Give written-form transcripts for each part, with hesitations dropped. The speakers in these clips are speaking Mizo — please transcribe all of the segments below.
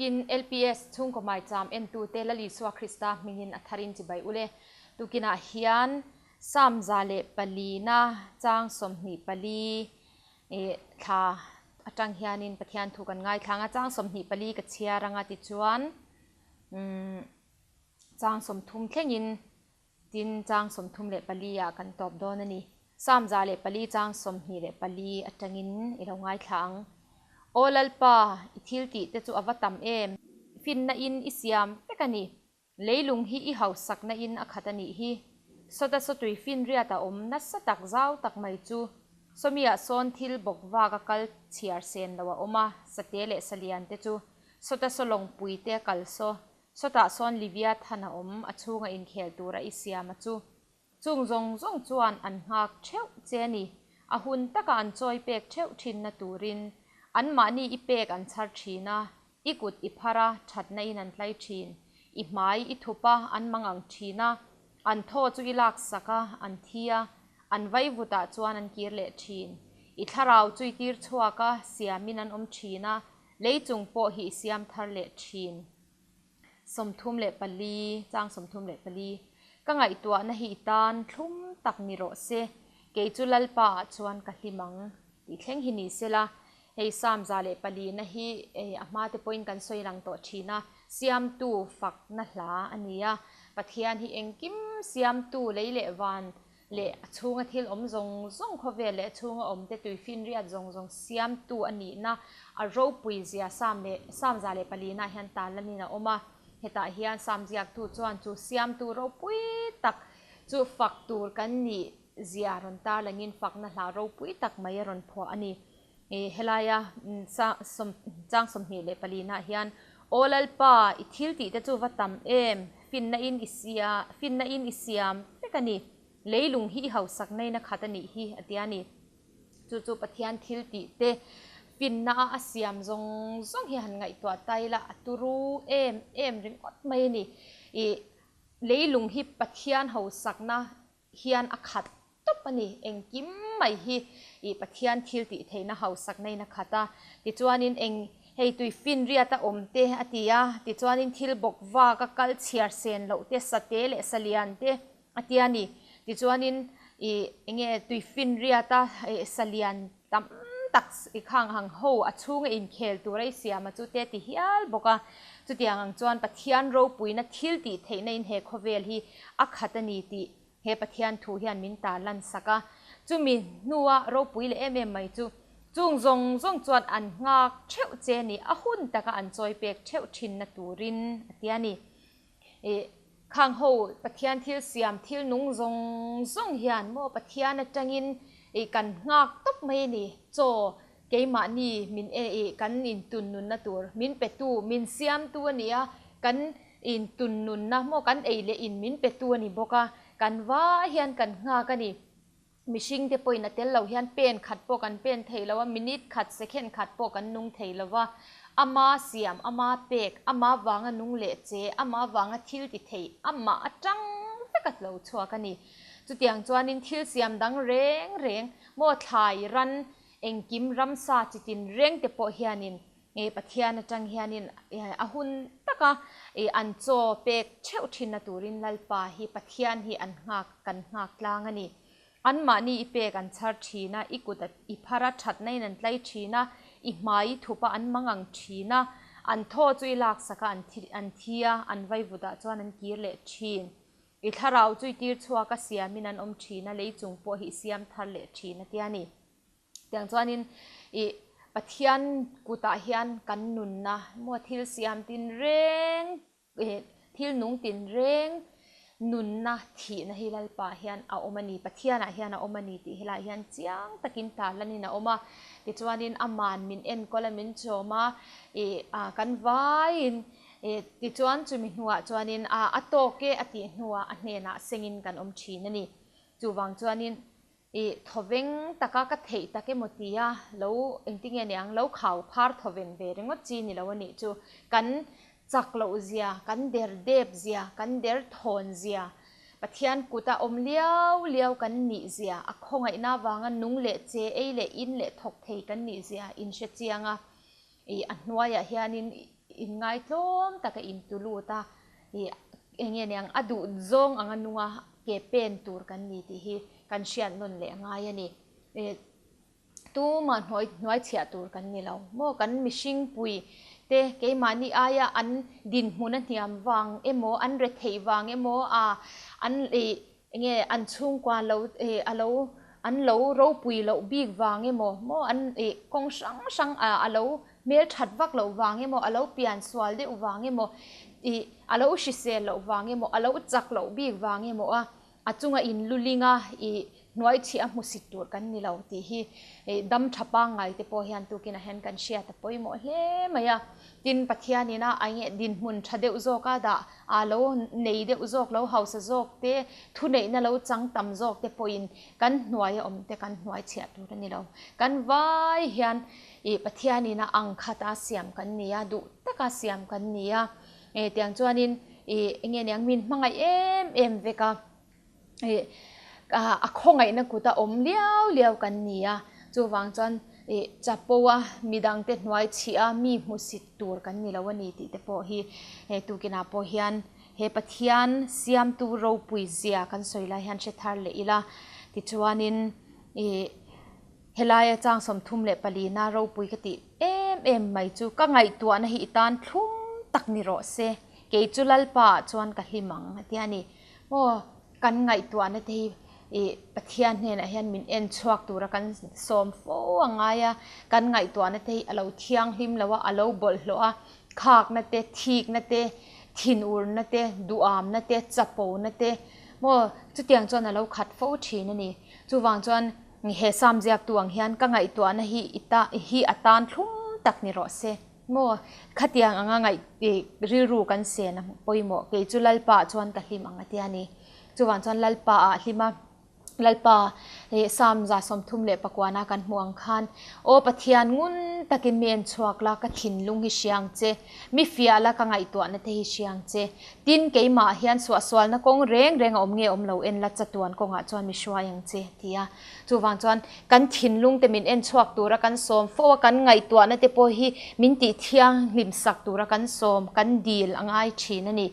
Tukin LPS chhungkaw maicham entute Lal Isua Krista hmingin a tharin chibai ule. Tukinah hian Psalm 104 chang 24 thla atang hianin Pathian thu kan ngaithlang a, chang 24 ka chhiar anga tichuan chang 30 thlengin tin chang 34 ah kan tawp dawn a ni. Psalm 104 chang 24 atangin i lo ngaithla ang. Aw Lalpa, i thil tih te chu a va tam em! Finna in i siam vek a ni. Leilung hi i hausakna in a khat a nih hi. Sawta sawtui finriat a awm nasa tak zau tak mai chu. Sawmiah sawn thil bawk vak a kal chhiar sen lo a awm a, sate leh salian te chu. Sawta saw lawngpui te a kal saw. Sawtah sawn Leviathan a awm, a chhunga inkhel tura i siam a chu. Chung zawng zawng chuan an nghak theuh che a ni. A hun taka an chawi pek theuh thinna turin anmahni i pek an chhar thin a, i kut i phar a, thatna in an tlai thin. I hmai i thup a, an mangang thin a, an thaw chu i laksak a, an thi a, an vaivutah chuan an kir leh thin. I thlarau chu i tir chhuak a, siamin an awm thin a, lei chung pawh hi i siam thar leh thin. 34, chang 34, Ka ngaihtuahna hi i tan thlum tak ni rawh se, kei chu Lalpa ah chuan ka hlim ang tih thleng hi ni sela, hei Psalm 104 na hi a hma te pawhin kan sawi lang tawh thin a, Siamtu fakna hla a ni a, Pathian hi engkim Siamtu lei leh van leh a chhunga thil awm zawng zawng khawvel leh a chhunga awm te tuifinriat zawng zawng siamtu a nihna a ropui zia Psalm leh Psalm 104 ah hian tarlanin a awm a. Hetah hian Psalm ziaktu chuan chu siamtu ropui tak chu fak tur kan nih zia rawn tarlangin fakna hla ropui tak mai a rawn phuah a ni. Helaia chang 24 ah hian, Aw Lalpa, i thil tih te chu va tam em? Finna in i sia, finna in i siam vek a ni. Leilung hi i hausak nain a khat a nih hi, a ti a ni. Chu chu Pathian thil tih te finna a a siam zawng zawng hi han ngaihtuah ta ila a turu em em ringawt mai a ni. I leilung hi Pathian hausakna hian a khat tawp a ni. Engkim mai hi ih Pathian thil tih theihna hausakna in a khat a. Tichuanin eng hei tui finriat a awm te a ti a, tichuanin thil bawk vak a kal chhiar sen loh te, sate leh salian te a ti a ni. Tichuanin ih enge tui finriat a ih salian tam tak i khang ang ho a chhunga inkhel tura i siam a chu te ti hial bawk a. Chutiang ang chuan Pathian ropuina thil tih theihna in he khawvel hi a khat a ni tih he Pathian thu hian min ta lan sak a. Chumi hnua ropui leh em em mai chu chung zawng zawng chuan an nghak theuh che a ni, a hun taka an chawi pek theuh thinna turin a ti a ni. Ih, khang ho Pathian thil siam thil nung zawng zawng hian maw Pathian atangin ih kan nghak tawp mai a ni. Chaw keimahni min e ih kan intun nunna tur min petu, min siamtu a ni a, kan intun nunna maw kan ei leh in min petu a ni bawk a, kan vai hian kan nghak a ni. Mihring te pawhin a tel lo hian pen khat pawh kan pen thei lo a, minute khat, second khat pawh kan nung thei lo va. Ama siam, ama pek, ama vanga nung leh che, ama vanga thil ti thei, amah atang vek a lo chhuak a ni. Chutiang chuanin thil siam dang reng reng, maw thlai ran, engkim ramsa chitin reng te pawh hianin Nge Pathian atang hianin a hun taka an chaw pek theuh thinna turin Lalpa hi Pathian hi an nghak kan nghak tlang a ni. Anmahni i pek an chhar thin a, i kut i phar a, thatna in an tlai thin a, i hmai i thup a, an mangang thin a, an thaw chu i laksak a, an thi a, an vaivutah chuan an kir leh thin. I thlarau chu i tir chhuak a, siamin an awm thin a, lei chung pawh hi i siam thar leh thin a tia ni. Tiang chuanin ih Pathian kutah hian kan nunna maw thil siam tin reng ih thil nung tin reng nunna thihna hi Lalpa hian a awm a ni, Pathianah hian a awm a ni tih helaiah hian chiang takin tarlanin a awm a. Tichuanin aman min enkawl a min chawm a ih kan vaiin ih tichuan chumi hnuah chuanin a tawk e a tih hnuah a hnenah sengin kan awm thin a ni. Chuvang chuanin I thawveng taka ka theih tak emaw tia lo engtinge niang lo khau phar thawven ve ringawt chi ni lo a nih chu. Kan chak loh zia, kan der dep zia, kan der thawn zia, Pathian kuta awm liau liau kan nih zia, a khawngaihna avanga nung leh che ei leh in leh thawk thei kan nih zia in hre chiang a. I a hnuaiah hianin inngaitlawm taka intulut a, ih eng nge niang a duh zawng anga nunga ke pen tur kan ni tih hi kan hriat nawn leh a ngai a ni. Ih tumah hnuai hnuai chhiah tur kan ni lo maw? Kan mihring pui te keimahni aia an dinhmun a hniam vang emaw an retheih vang emaw a an ih eng nge an chhungkua lo ih a lo an lo ropui loh bik vang emaw maw an ih kawng hrang hrang ah a lo hmel that vak loh vang emaw a lo pian sual deuh vang emaw ih a lo hrisel loh vang emaw a lo chak loh bik vang emaw a a chunga in luling a ih hnuai chhih a hmusit tur kan ni lo tih hi ih dam tha pangngai te pawh hian tukinah hian kan hriat a pawimawh hle mai a tin Pathianin a eng nge dinhmun tha deuh zawk a dah a lo nei deuh zawk lo hausa zawk te thuneihna lo chang tam zawk te pawhin kan hnuai a awm te kan hnuai chhiah tur a ni lo kan vai hian Ih Pathianin a ang khat a siam kan ni a, duh taka siam kan ni a. Eh tiang chuanin ih eng nge niang min hmangaih em em vek a, ih a khawngaihna kut a awm liau liau kan ni a. Chuvang chuan ih chapo a midangte hnuai chhih a mi hmusit tur kan ni lo a ni tih te pawh hi he tukinah pawh hian he Pathian siamtu ropui zia kan sawi lai hian hre thar leh ila. Tichuanin ih. Helaia chang 34 na ropui ka tih em em mai chu ka ngaihtuahna hi i tan thlum tak ni rawh se, kei chu Lalpa ah chuan ka hlim ang a ti a ni. Aw, kan ngaihtuahna te hi ih Pathian hnenah hian min en chhuak tura kan sawm fo a ngai a, kan ngaihtuahna te hi a lo thianghlim lo a, a lo bawlhhlawh a, khakna te, thikna te, thinurna te, duhamna te, chapona te, maw chutiang chuan a lo khat fo thin a ni. Chuvang chuan. He Sam ziaktu ang hian ka ngaihtuahna hi i ta hi a tan thlum tak ni rawh se. Maw? Khatiang anga ngaih rilru kan sen a pawimawh. Kei chu Lalpa ah chuan ka hlim ang a tia ni. Chuvang chuan Lalpa ah hlim a, Lalpa ih Sam 39 a kan hmuh ang khan, Aw Pathian ngun takin mi en chhuak la, ka thinlung hi hria ang che. Mi fiah la ka ngaihtuahna te hi hria ang che. Tin, keimah hian suahsualna kawng reng reng a awm nge awm lo en la chatuan kawngah chuan mi hruai ang che, ti a. Chuvang chuan kan thinlung te min en chhuak tura kan sawm fo a, kan ngaihtuahna te pawh hi min tih thianghlim sak tura kan sawm, kan dil a ngai thin a ni.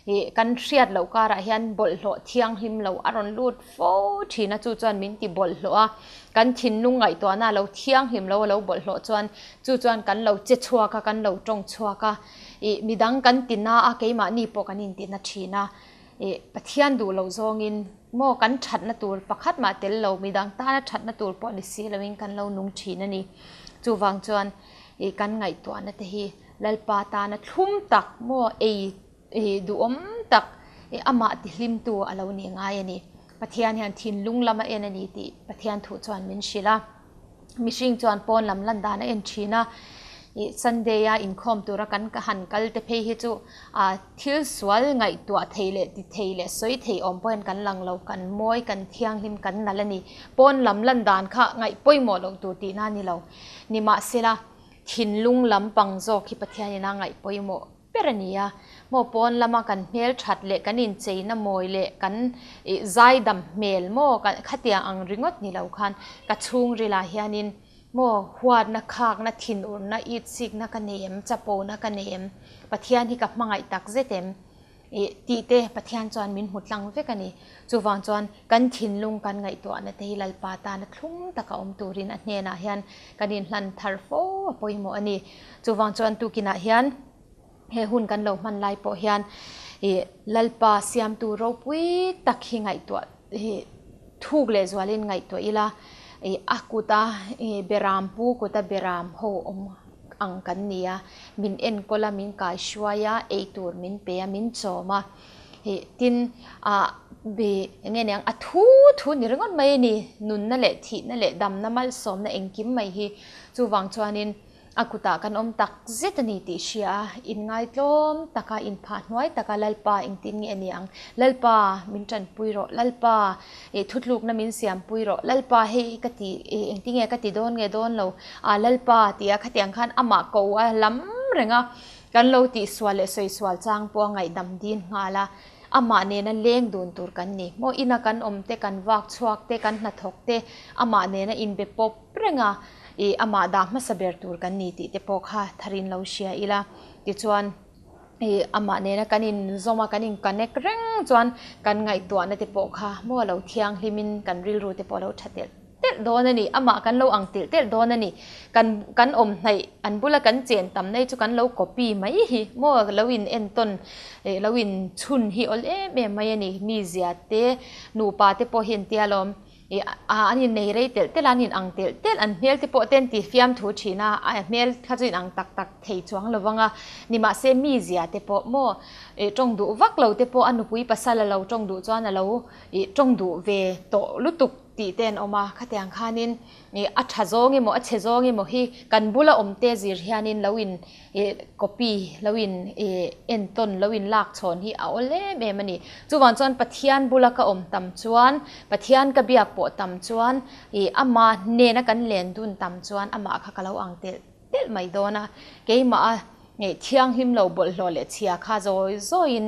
Ih, kan hriat loh karah hian bawlhhlawh thianghlim lo a rawn lut fo thin a, chu chuan min ti bawlhhlawh a. Kan thinlung ngaihtuahna a lo thianghlim lo a lo bawlhhlawh chuan chu chuan kan lo che chhuak a, kan lo tawng chhuak a. Ih, midang kan ti na a, keimahni pawh kan inti na thin a. Ih, Pathian duh loh zawngin maw kan thatna tur pakhat mah tel lo, midang tana thatna tur pawh ni si loin kan lo nung thin a ni. Chuvang chuan ih kan ngaihtuahna te hi Lalpa tana thlum tak maw ei ih duhawm tak ih amah tihlimtu a lo ni ngai a ni. Pathian hian thinlung lam a en a ni tih Pathian thu chuan min hrilh a. Mihring chuan pawn lam lan dan a en thin a, ih Sunday a inkhawm tura kan han kal te phei hi chu ah thil sual ngaihtuah thei leh ti thei leh sawi thei awm pawh hian kan lang lo, kan mawi, kan thianghlim, kan nalh a ni. Pawn lam lan dan kha ngaih pawimawh loh tur tihna a ni lo. Nimahsela, thinlung lampang zawk hi Pathianin a ngaih pawimawh ber a ni a, maw pawn lama kan hmel that leh kan incheina mawi leh kan ih zaidam hmel maw khatiang ang ringawt ni lo khan ka chhungrilah hianin maw huatna khakna thinurna itsikna ka nei em chapona ka nei em Pathian hi ka hmangaih tak zet em ih tih te Pathian chuan min hmu tlang vek a ni. Chuvang chuan kan thinlung kan ngaihtuahna te hi Lalpa tana thlum taka awm turin a hnenah hian kan inhlan thar fo a pawimawh a ni. Chuvang chuan tukinah hian he hun kan lo hman lai pawh hian ih Lalpa siamtu ropui tak hi ngaihtuah ih thuk leh zualin ngaihtuah ila ih a kuta ih beram pu kuta beram ho awm ang kan ni a, min enkawl a, min kaihruai a, eitur min pe a, min chawm a. Ih tin ah bi eng nge niang a thu thu ni ringawt mai a ni nunna leh thihna leh damna malsawmna engkim mai hi chuvang chuanin a kutah kan awm tak zet a ni tih hria a inngaitlawm taka inphah hnuai taka Lalpa engtin nge a ni ang Lalpa min tanpui rawh Lalpa ih thutlukna min siampui rawh Lalpa hei ka ti ih engtin nge ka ti dawn nge dawn lo ah Lalpa tia khatiang khan amah ko a lam reng a. Kan lo tihsual leh sawi sual chang pawh a ngaihdam din nghal a, amah nena leng dun tur kan ni. Maw ina kan awm te, kan vak chhuak te, kan hnathawk te, amah nena inbe pawp reng a, ih amah dah hmasa ber tur kan ni tih te pawh kha tharin lo hria ila. Tichuan ih amah nena kan inzawm a, kan in connect reng chuan kan ngaihtuahna te pawh kha maw a lo thianghlimin kan rilru te pawh a lo tha telh telh dawn a ni. Amah kan lo ang telh telh dawn a ni. Kan kan awm hnaih an bula kan chen tam na hi chu kan lo copy mai hi maw lo in entawn ih lo in chhun hi awl em em mai a ni. Mizia te nupa te pawh hi an tia lawm. Ih a an innei rei telh telh a, an in ang telh telh, an hmel te pawh te an ti fiamthu thin a, a hmel kha chu in ang tak tak thei chuang lo vang a, nimahse mizia te pawh maw ih tawng duh vak lo te pawh a nupui pasal a lo tawng duh chuan a lo ih tawng duh ve tawh lutuk tih te an awm a, khatiang khanin ih a tha zawng emaw a chhe zawng emaw hi kan bula awm te zir hianin lo in Ih copy lo in ih entawn lo in lak chhawn hi a awl em em a ni. Chuvang chuan Pathian bula ka awm tam chuan, Pathian ka biak pawh tam chuan, ih ama hnena kan len dun tam chuan amah kha ka lo ang telh telh mai dawn a. Keimah a ih thianghlim lo bawlhhlawh leh chhia kha zawi zawiin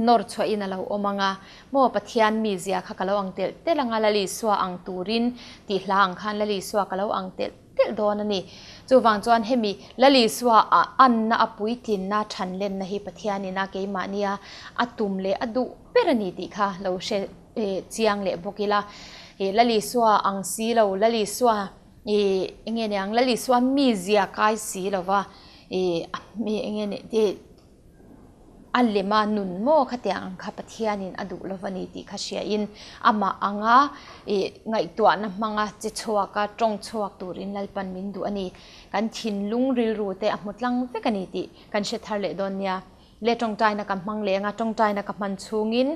nawr chhuahin a lo awm ang a, maw Pathian mizia kha ka lo ang telh telh ang a, Lal Isua ang turin tih hla ang khan Lal Isua ka lo ang telh telh dawn a ni. Chuvang chuan hemi Lal Isua a anna a puitlinna thanlenna hi Pathianin a keimahnia a tum leh a duh ber a ni tih kha lo hre chiang leh bawk ila. Lal Isua ang si lo, Lal Isua ih enge niang Lal Isua mizia kai si lova ih enge ni A lema nun maw khatiang ang kha Pathianin a duh lova ni tih kha hriain amah anga ih ngaihtuahna hmanga che chhuaka tawng chhuak turin Lalpan min duh a ni. Kan thinlung rilru te a hmu tlang vek a ni tih kan hre thar leh dawn nia. Le tawngtaina ka hmang leh anga tawngtaina ka hman chhungin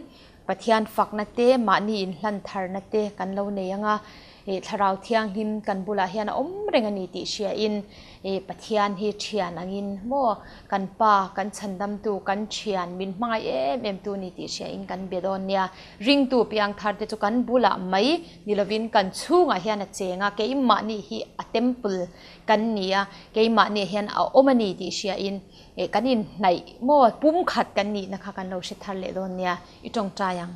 Pathian fakna te, mahni inhlan tharna te kan lo nei ang a, ih Thlarau Thianghlim kan bulah hian a awm reng a ni tih hriain ih Pathian hi thian angin maw kan Pa, kan chhandamtu, kan thian min hmangaih em em tu ni tih hriain kan be dawn nia. Ringtu piang thar te chu kan bulah mai ni lovin kan chhungah hian a cheng a, keimahni hi a temple kan ni a, keimahni hian a awm a ni tih hriain Eh, kan inhnaih maw? Pumkhat kan nihna kha kan lo hre thar leh dawn nia, i tawngtai ang.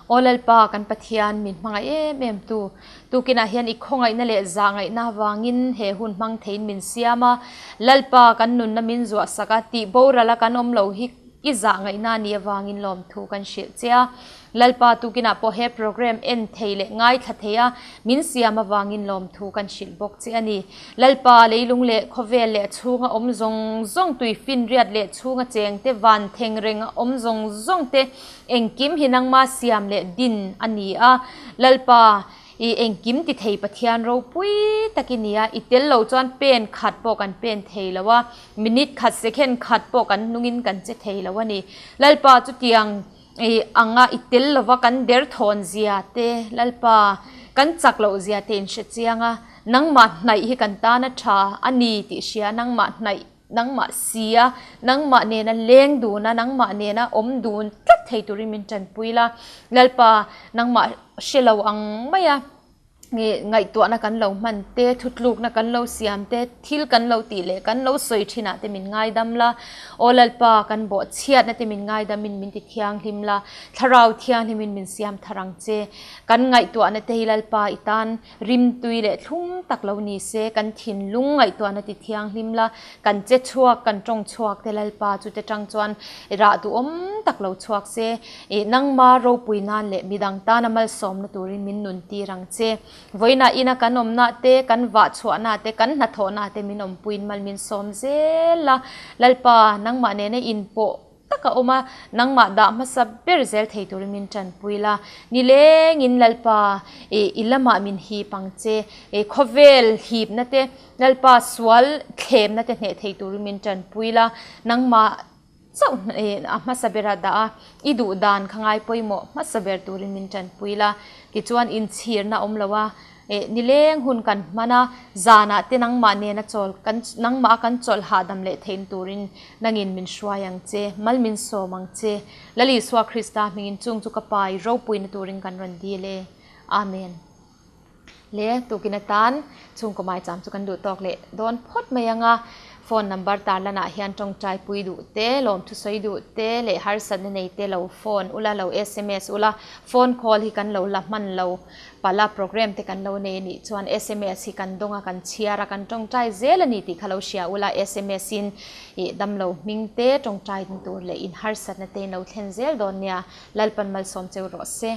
Aw Lalpa, kan Pathian min hmangaih em em tu, tukinah hian i khawngaihna leh zahngaihna avangin he hun hmang theiin min siam a. Lalpa, kan nunna min zuahsak a, tih borala kan awm lo hi i zahngaihna a nih avangin lawmthu kan hrilh che a. Lalpa tukinah pawh he program en thei leh ngaithla thei a, min siam avangin lawmthu kan hrilh bawk che a ni. Lalpa leilung leh khawvel leh a chhunga awm zawng zawng, tuifinriat leh chhunga chengte, van theng renga awm zawng zawng te engkim hi nangma siam leh din a ni a. Lalpa, i engkim ti thei Pathian ropui tak i ni a, i tel lo chuan pen khat pawh kan pen thei lo a, minute khat second khat pawh kan hnungin kan che thei lo a ni. Lalpa chutiang I anga i tel lova kan derthawn zia te, Lalpa, kan chak loh zia te in hre chiang a, nangmah hnaih hi kan tan a tha a ni tih hria, nangmah hnaih, nangmah si a, nangmah nena leng dun a, nangmah nena awm dun tlat thei turin min tanpui la, Lalpa, nangmah hre lo ang mai a. Ngaihtuahna kan lo hman te, thutlukna kan lo siam te, thil kan lo tih leh kan lo sawi thinah te min ngaidam la. Aw Lalpa, kan bawhchhiatna te min ngaidamin min ti thianghlim la, Thlarau thianghlimin min siam thar ang che. Kan ngaihtuahna te hi Lalpa i tan rimtui leh thlum tak lo ni se, kan thinlung ngaihtuahna ti thianghlim la, kan che chhuak, kan tawng chhuak te Lalpa chute tang chuan rah duhawm tak lo chhuak se. I nangma ropui nan leh midang tana malsawmna turin min nun tir ang che. Vawiinah ina kan awmna te, kan vah chhuahna te, kan hnathawhna te min awmpuiin mal min sawm zel a. Lalpa, nangmah nena inpawh tak a awm a, nangmah dah hmasa ber zel thei turin min tanpui la. Nilengin Lalpa, i lamah min hip ang che. I khawvel hipna te, Lalpa sual thlemna te hneh thei turin min tanpui la. Nangmah. Chauh a hmasa bera dah a, i duh dan kha ngai pawimawh hmasa ber turin min tanpui la. Tichuan inchhirna awm lo a, eh nileng hun kan hman a, zanah te nangmah nena chawl kan nangmah a kan chawlh hahdam leh thein turin nangin min hruai ang che, mal min sawm ang che. Lal Isua Krista hmingin chung chu ka pa i ropuina turin kan rawn dil e. Amen. Le tukin atan chhungkaw maicham chu kan duh tawk leh dawn phawt mai ang a. Phone number tarlanah hian tawngtai pui duh te, lawmthu sawi duh te leh harsatna nei te lo phone ula, lo sms ula, phone call hi kan lo la hman lo pala program te kan lo nei anih chuan sms hi kan dawng a, kan chhiar a, kan tawngtai zel a ni tih kha lo hria ula, sms in ih damlo hming te tawngtai tur leh in harsatna te in lo thlen zel dawn nia, Lalpan malsawm cheu rawh se.